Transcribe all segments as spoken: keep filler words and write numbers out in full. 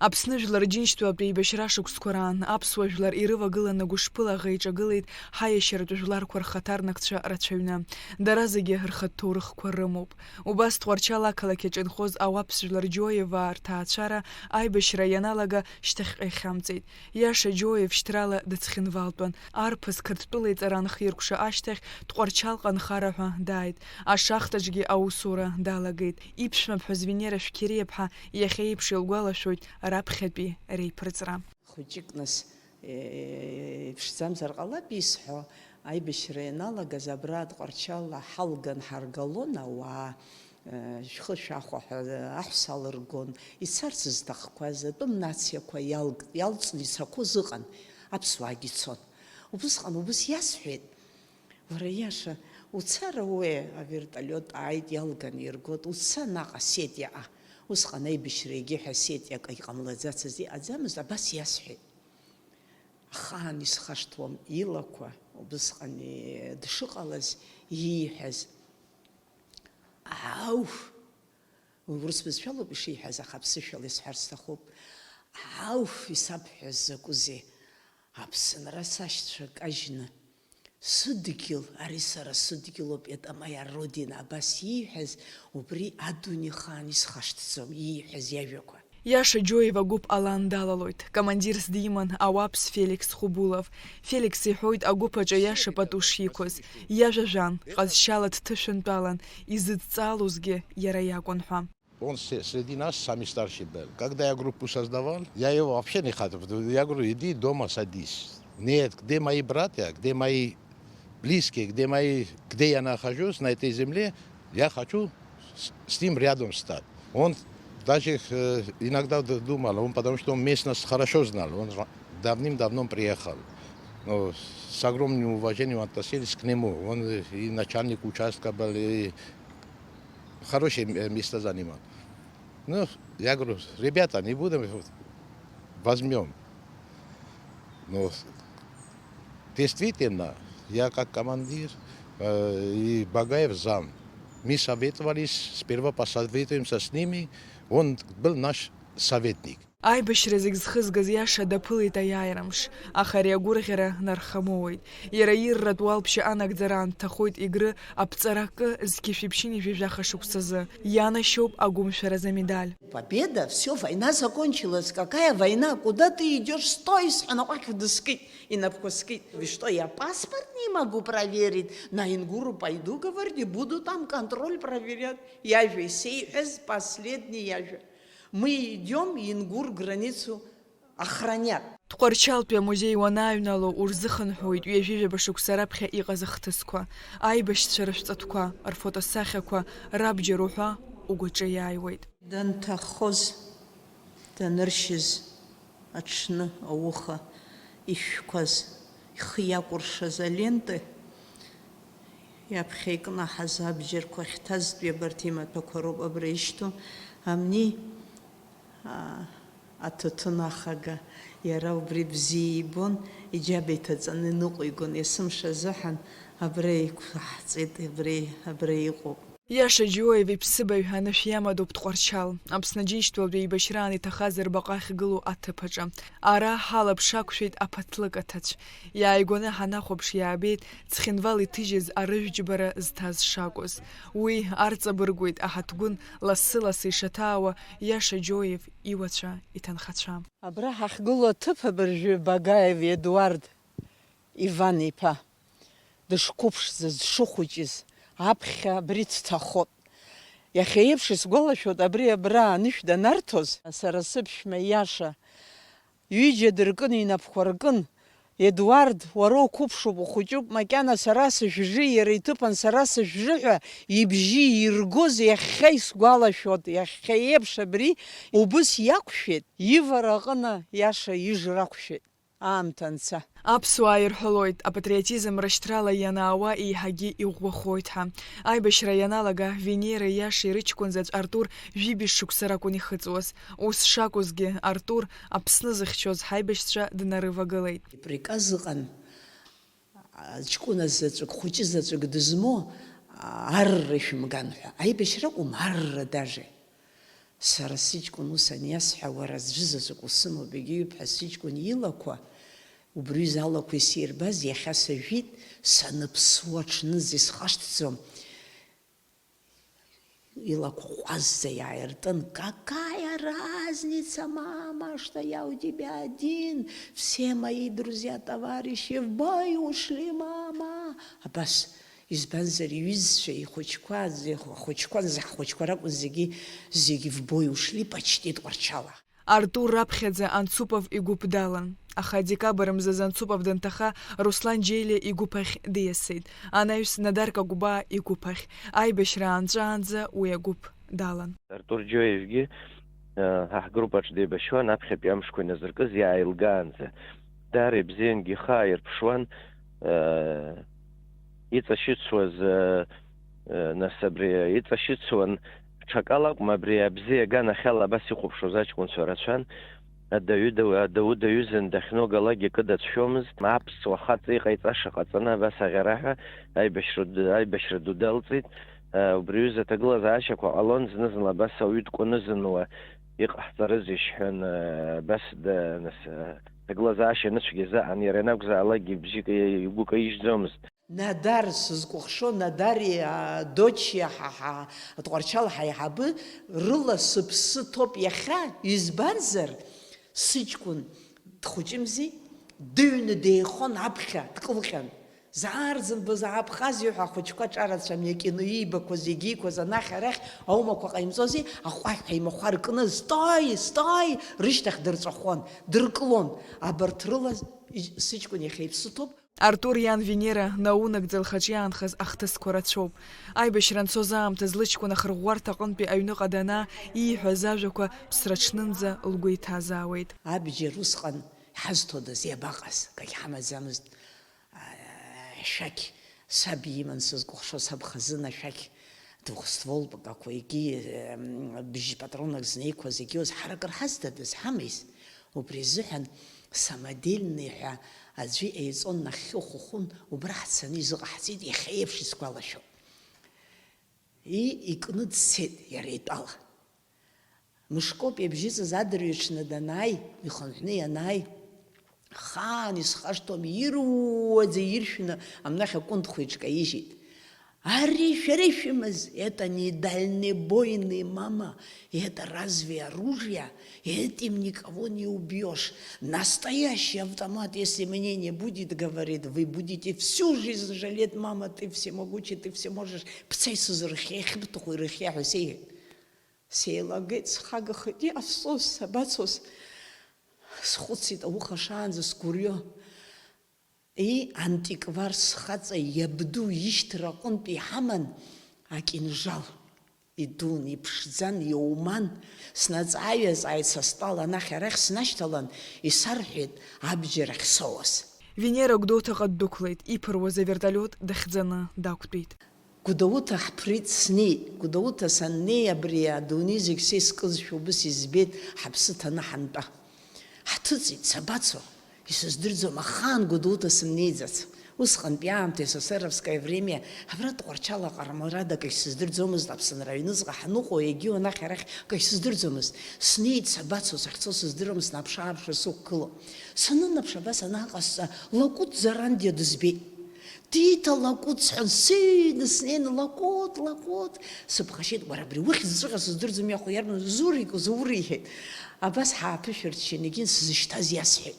Аԥсны Жәлар Џьынџьтәылатә еибашьра шықәсқәа раан аԥсуа жәлар ирывагыланы гәышԥыла аӷа иҿагылеит ҳаиашьаратә жәларқәа рхаҭарнакцәа рацәаҩны. Дара зегьы рхатә ҭоурыхқәа рымоуп. Убас Тҟәарчал ақалақь аҿы инхоз Ауаԥс Жәлар Џьоиеваа рҭаацәара аибашьра ианалага шьҭахьҟа ихьамҵит. Иаша Џьоиев шьҭрала дыцхинвалтәын. Арԥыс Қырҭтәыла иҵара анхиркәша ашьҭахь Тҟәарчалҟа нхара ҳәа дааит. Ашахтаҿгьы аусура далагеит. Иԥшәмаԥҳәыс Венера Шәқьериаԥҳа иахьа еиԥш илгәалашәоит раԥхьатәи реиԥырҵра. Хәыҷык нас, э, иԥшӡамзар ҟалап исҳәо, аибашьра ианалагаз абра Тҟәарчалла ҳалган ҳаргалон ауаа, э, шәхы шәахәа ҳәа аҳәса алыргон, ицарц зҭахқәаз атәым нациақәа иалг-, иалҵны ицақәоз ыҟан, аԥсуаагьы цон. Убысҟан убыс иасҳәеит. Уара, иаша, уцар ауеи, авертолиот ааит, иалган иргоит, уца наҟ Осетиаҟа. Усҟан аибашьра егьи ҳәа Осетиак иҟамлаӡацыз, иҟаӡамызт, абас иасҳәеит. Ахаан исхашҭуам илақәа, убысҟан и-, дшыҟалаз ииҳәаз. Ауф! Урыс бызшәалоуп ишиҳәаз, аха аԥсышәала исҳәар сҭахуп. Ауф, исабҳәаз закәызеи? Аԥсынра сашьцәа кажьны, сыдгьыл, ари сара сыдгьылоуп, это моя родина, абас ииҳәаз, убри адунеи хаан исхашҭӡом, ииҳәаз иажәақәа. Иаша Џьоиев агәыԥ алан далалоит. Командирс диман Ауаԥс Феликс Хубулов. Феликс иҳәоит агәыԥ аҿы Иаша пату шиқәыз. Иажәа жәан, ҟазшьала дҭышәынтәалан, изыдҵаалозгьы иара иакәын ҳәа. Он се-, среди нас самый старший был. Когда я группу создавал, я его вообще не хотел. Я говорю: «Иди дома садись». Нет, где мои братья, где мои близкие, где мои, где я нахожусь на этой земле, я хочу с, с ним рядом стать. Он даже, э, иногда д-, думал, он, потому что он местность хорошо знал, он ра-, давным-давно приехал. Но с огромным уважением относились к нему. Он, э, и начальник участка был, и хорошие, э, места занимал. Ну, я говорю: «Ребята, не будем, возьмём». Но действительно, я как командир, э, и Багаев зам, мы советовались, сперва посоветуемся с ними, он был наш советник. Аибашьра зегь зхызгаз Иаша даԥылеит аиааирамш, аха ари агәырӷьара нархамоуеит. Иара ирратә уалԥшьа анагӡара аанҭахоит Егры аԥҵара акы зқьи жәшәи ԥшьынҩажәи жәаха шықәсазы. Ианашьоуп агәымшәаразы амедаль. Победа, всё, война закончилась. Какая война? Куда ты идёшь? Стой! Сҳәан, аҟәақь дыскит, инапқәа скит. Вы что, я паспорт не могу проверить? На Ингуру пойду, говорит, и буду там контроль проверять. Иажәа исеиҳәаз последний иажәа. Мы идём Ингур границу охранять. Тҟәарчалтәи амузеи уанааҩнало, урзыхынҳәуеит ҩажәижәаба шықәса раԥхьа иҟаз ахҭысқәа, аибашьцәа рышәҵатәқәа, рфотосахьақәа, рабџьар уҳәа угәаҿы иааиуеит. Данҭахоз, даныршьыз аҽны ауха ишәқәаз, ихы иакәыршаз алента иаԥхьа икнаҳаз абџьарқәа ахьҭазтәи абарҭ имаҭәақәа роуп абра ишьҭоу, амни, аа, аҭаҭын ахага, иара убри бзиа ибон, иџьаба иҭаҵаны иныҟәигон, есымша азыҳәан абра иқәаҳҵеит, абра, абра иҟоуп. Иаша Џьоев иԥсыбаҩ анышә иамадоуп Тҟәарчал, Аԥсны Џьынџьтәылатәи еибашьраан иҭахаз рбаҟа ахьгылоу аҭыԥ аҿы. Ара ҳалаԥш ақәшәеит аԥаҭлык аҭацә. Иааигәаны ҳанахәаԥш, иаабеит Цхинвал иҭыжьыз арыжәтә џьбара зҭаз шакәыз. Уи арҵабыргуеит аҳаҭгәын лассы-лассы ишаҭаауа Иаша Џьоев иуацәа, иҭынхацәа. Абра ҳахьгылоу аҭыԥ абыржәы Багаев Едуард Иван-иԥа дышқәыԥшӡаз, дшыхәыҷыз, аԥхьа абри дҭахоит. Иахьа еиԥш исгәалашәоит, абри абра анышә данарҭоз, сара сыԥшәма Иаша, ҩыџьа дыркын, инапқәа ркын, Едуард, уара уқәыԥшуп, ухәыҷуп, макьана сара сыжәжы, иара иҭыԥан сара сыжәжы ҳәа ибжьы иргоз иахьа исгәалашәоит, иахьа еиԥш абри убыс иақәшәеит, ивара аҟны Иаша ижра ақәшәеит. Аамҭа анца. Аԥсуаа ирҳәалоит, апатриотизм рышьҭрала ианаауа еиҳагьы иӷәӷәахоит ҳәа. Аибашьра ианалага, Венера Иашеи рыҷкәын заҵә Артур жәибжь шықәса ракәын ихыҵуаз. Ус шакәызгьы, Артур Аԥсны зыхьчоз ҳаибашьцәа днарывагылеит. Иприказ ыҟан, ҷкәына заҵәык, хәыҷы заҵәык дызмоу, арра ишәымган ҳәа. Аибашьра акәым, арра даже. Сара сыҷкәын ус аниасҳәа, уара аӡәы заҵәык усымоуп, егьиуп ҳәа сыҷкәын илақәа, убри залақәа исирбаз, иахьа сажәит, саныԥсуа аҽнынӡа исхашҭӡом. Илақәа ҟәазӡа иааиртын, какая разница, мама, что я у тебя один, все мои друзья, товарищи в бой ушли, мама. Абас, избанзар, иҩызцәа, ихәыҷқәа, зех-, ахәыҷқәа, зех-, ахәыҷқәа ракәын зегьы, зегьы в бой ушли, почти Тҟәарчала. Артур раԥхьаӡа Анцупов игәыԥ далан. Аха адекабр мзазы Анцупов данҭаха, Руслан Џьелиа игәыԥ ахь диасит. Анаҩс Надар Какәбаа игәыԥ ахь. Аибашьра аанҵәаанӡа уи агәыԥ далан. Артур Џьоиевгьы, э, ҳа ҳгруппаҿ деибашьуан, аԥхьатәи амшқәа иназыркыз иааилгаанӡа. Даара ибзиангьы ихы ааирԥшуан, э, иҵашьыцуаз, э, э, нас абри иҵашьыцуан, ҽакала акәым, абри абзиа аганахьала абас ихәаԥшуаз аҷкәынцәа рацәан. Адаҩы дау-, адау даҩызан, дахьноугалакгьы акы дацәшәомызт. Аԥсуа хаҵа иҟаиҵаша ҟаҵаны абас аӷьараҳәа аибашьра ду, аибашьра ду далҵит. Э, убри аҩыза аҭагылазаашьақәа ҟалон, зны-зынла абас ауаҩы дкәанызануа иҟаҳҵарызеишь ҳәан, э, абас да-, нас, э, аҭагылазаашьа анцәгьа изаҟан, иара ианакәзаалакгьы ибжьы ка-, игәы каижьӡомызт. Надар, сызкәыхшоу Надари, а, Дочи, ҳа, ҳа, Тҟәарчал ҳаиҳабы рыла сыԥсы ҭоуп иахьа, избанзар, сыҷкәын дхәыҷымзи, дыҩны деихон аԥхьа, дкылҟьан. Заа рзынбоз Абхазиа ҳәа ахәыҷқәа ҿарацәан, иакьыну иибақәаз, иагьиқәаз анахь-арахь аумақәа ҟаимҵози, аҟәаҳәа имахәар кны, стой, стой, рышьҭахь дырҵәахон, дыркылон. Абарҭ рыла сыҷкәын иахьа иԥсы ҭоуп. Артур иан Венера наунагӡа лхаҿы иаанхаз ахҭысқәа рацәоуп. Аибашьра анцоз аамҭаз лыҷкәын ахырӷәӷәарҭа аҟынтәи аҩныҟа данаа, ииҳәаз ажәақәа ԥсраҽнынӡа лгәы иҭазаауеит. Абџьар усҟан ҳазҭодаз, иабаҟаз, акагь ҳамаӡамызт. Ашәақь саб иман сызкәыхшоу, саб хазына ашәақь двухстволтәқәа, егьи, ем, бжь патронак знеиқәаз, егьиуз ҳаракыр ҳазҭадаз, ҳамаз. Убри азыҳәан самодельный ҳәа аӡәы еиҵон нахьхьи хәыхәын, убра ҳцаны изыҟаҳҵеит, иахьа еиԥш исгәалашәо. И, икны дцеит иара итәала. Мышкоуп иабжьыҵыз адырҩаҽны данааи, ихынҳәны ианааи, хаан исхашҭуам, ируаӡа иршәны амнахь акәындхәа иҿкаижьит. Ари шәара ишәымаз, это не дальнобойный, мама, это разве оружие? Этим никого не убьёшь. Настоящий автомат, если мне не будет, говорит, вы будете всю жизнь жалеть, мама, ты всемогучий, ты всё можешь. Бца исызрыхьа, иахьыбҭаху ирыхьа ҳәа сеиҳәеит. Сеилагеит, схагахеит, иҟасҵоз, сабацоз? Схәыцит, ауха шаанӡа сгәырҩо. И, антиквар схаҵа иабду ишьҭра аҟынтә иҳаман акинжал. Идун, иԥшӡан, иоуман. Снаҵааҩ-ааҩӡа са стәала анахь-арахь снашьҭалан, исарҳәеит абџьар ахьсоуаз. Венера Гәдоуҭаҟа ддәықәлеит, иԥыруаз авертолиот дахьӡаны дақәтәеит. Гәдоуҭа ҳԥрит, снеит. Гәдоуҭа саннеи, абри адунеи зегь са искызшәа убыс избеит, ҳаԥсы ҭаны ҳантәа. Ҳҭыҵит, сабацо? Исыздырӡом, ахаан Гәдоуҭа сымнеиӡац. Усҟантәи аамҭа, эсэсэровское время, абра Тҟәарчал аҟара мрада акагь сыздырӡомызт, Аԥсынра аҩныҵҟа ҳаныҟоу, егьиу анахь арахь акагь сыздырӡомызт. Снеит, сабацо, сахьцо сыздыруам, снаԥш-ааԥшуа сықәгылоуп. Санынаԥш, абас анаҟасҵа, Лакәыт Зарандиа дызбеит. Тита, Лакәыт, сҳәан, сыҩны снеины, Лакәыт, Лакәыт, сыԥхашьеит, уара, абри ухьӡҵәҟьа сыздырӡом, иахо иарбану, Зурик, Зур, иҳәеит. Абас ҳааԥышәырччан, егьин сзышьҭаз иасҳәеит.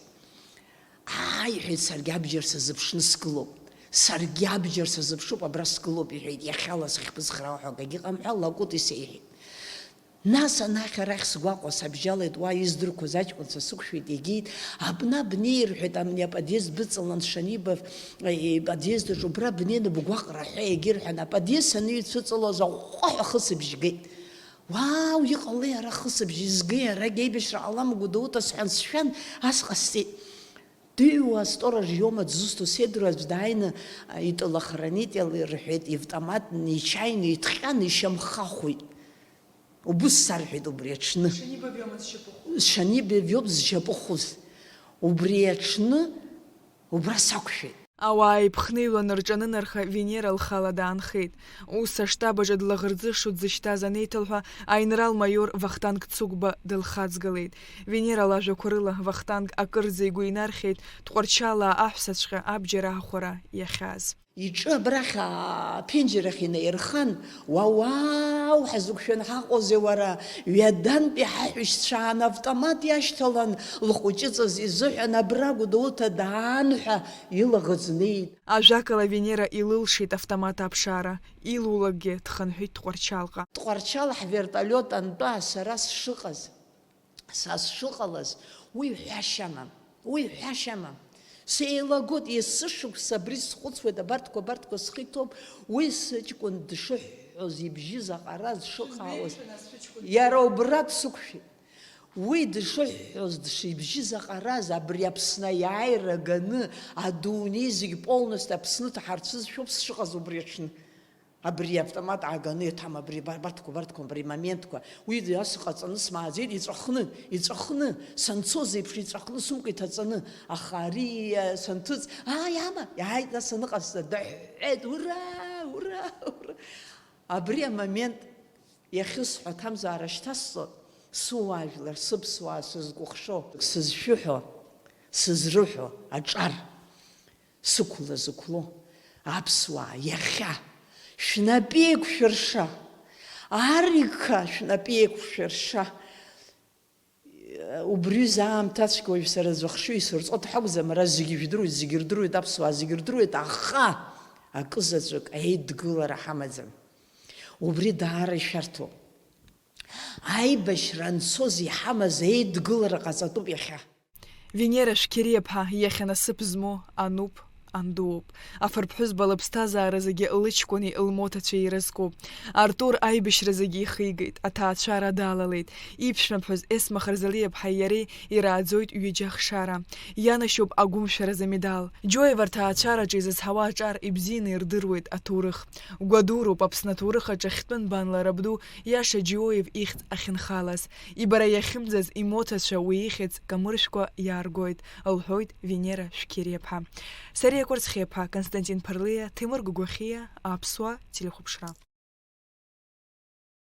Аа, иҳәеит, саргьы абџьар сазыԥшны сгылоуп. Саргьы абџьар сазыԥшуп, абра сгылоуп, иҳәеит, иахьала сахьбыцхраауа ҳәа акгьы ыҟам ҳәа, Лакәыт исеиҳәеит. Нас анахь-арахь сгәаҟуа сабжьалеит, уа издырқәоз аҷкәынцәа сықәшәеит, иагеит, абна бнеи, рҳәеит, ани аподъезд быҵалан Шанибов, э, иподъезд аҿы убра бнеины бгәаҟра ҳәа иагьырҳәан, аподъезд саныҩцәыҵалоз аҟәҟәаҳәа ахысыбжь геит. Уау, иҟалеи ара ахысыбжь, изгеи, арагь аибашьра ҟалама, Гәдоуҭа сҳәан сшәан, ас ҟасҵеит. Дыҩуа асторож иоума дзусҭоу, сеидру аӡә дааины, а, ителохранитель, рҳәеит, ивтомат нечаянно иҭҟьан, ишьамхы ахәеит. Убыс сарҳәеит убри аҽны. Шанибов иоума зшьапы хәыз? Шанибов иоуп зшьапы хәыз. Убри аҽны убра сақәшәеит. Ауаа еиԥхныҩланы рҿанынарха, Венера лхала даанхеит. Ус аштаб аҿы длаӷырӡышо дзышьҭаз анеиҭалҳәа, аинрал-маиор Вахтанг Цыгәба дылхаҵгылеит. Венера лажәақәа рыла, Вахтанг акырӡа игәы инархьеит Тҟәарчалаа аҳәсаҵәҟьа абџьар аахәара иахьааз. Иҿы абрахь аԥенџьыр ахь инаирхан, уауау, ҳазықәшәан ҳаҟоузеи уара, ҩадантәи ҳаҳәшьцәа аан автомат иашьҭалан, лхәыҷыҵас изыҳәан абра Гәдоуҭа даан ҳәа илаӷырӡ неит. Ажәакала, Венера илылшеит автомат аԥшаара, илулакгьы дхынҳәит Тҟәарчалҟа. Тҟәарчал ҳвертолиот антәаа сара сшыҟаз, са сшыҟалаз, уи ҳәашьа амам, уи ҳәашьа амам. Сеилагоит, есышықәса абри схәыцуеит, абарҭқәа, абарҭқәа схы иҭоуп, уи сыҷкәын дшыҳәҳәоз ибжьы заҟараз шыҟаауаз, иара убра дсықәшәеит. Уи дшыҳәҳәоз, дшибжьы заҟараз, абри Аԥсны аиааира ганы, адунеи зегь полностью Аԥсны ҭаҳарцәызшәоуп сшыҟаз убри аҽны. Абри автомат ааганы иҭам, абри бар-, барҭқәа, барҭқәа, абри моментқәа. Уи ас ҟаҵаны смааӡеит, иҵәахны, иҵәахны, санцоз еиԥш иҵәахны сумка иҭаҵаны. Аха ари, э, санҭыҵ, ааи, ама, иааит, нас аныҟасҵа, дыҳәҳәеит, ура, ура, ура! Абри амомент иахьысҳәо аҭамзаара шьҭасҵо, сыуаажәлар, сыԥсуаа сызкәыхшоу, сызшәыҳәо, сызрыҳәо аҿар. Сықәла зықәло аԥсуаа иахьа шәнапы еиқәшәырша, Арика шәнапы еиқәшәырша, убри аҩыза аамҭацәгьа уажә сара аӡә ахшыҩ исырҵо дҳакәӡам, ара зегьы жәдыруеит, зегьы рдыруеит, аԥсуаа зегьы рдыруеит, аха акы заҵәык аидгылара ҳамаӡам. Убри даара ишәарҭоуп. Аибашьра анцоз иҳамаз аидгылара ҟаҵатәуп иахьа. Венера Шәқьериаԥҳа иахьа насыԥ змоу ануп, андууп. Афырԥҳәызба лыԥсҭазаара зегьы лыҷкәыни лмоҭацәеи ирызкуп. Артур аибашьра зегьы ихигеит, аҭаацәара далалеит. Иԥшәмаԥҳәыс Есма Харзалиаԥҳаи иареи ирааӡоит ҩыџьа ахшара. Ианашьоуп агәымшәаразы амедал. Џьоев аҭаацәараҿы изызҳауа аҿар ибзианы ирдыруеит аҭоурых. Гәадуроуп Аԥсны аҭоурых аҿы ахьтәы нбанла рабду Иаша Џьоев ихьӡ ахьынхалаз. Ибара иахьымӡаз имоҭацәа уи ихьӡ камыршәкәа иааргоит, лҳәоит Венера Шәқьериаԥҳа. Сариа Кәарцхиаԥҳа, Константин Ԥарлиа, Ҭемыр Гәагәахиа, Аԥсуа телехәаԥшра.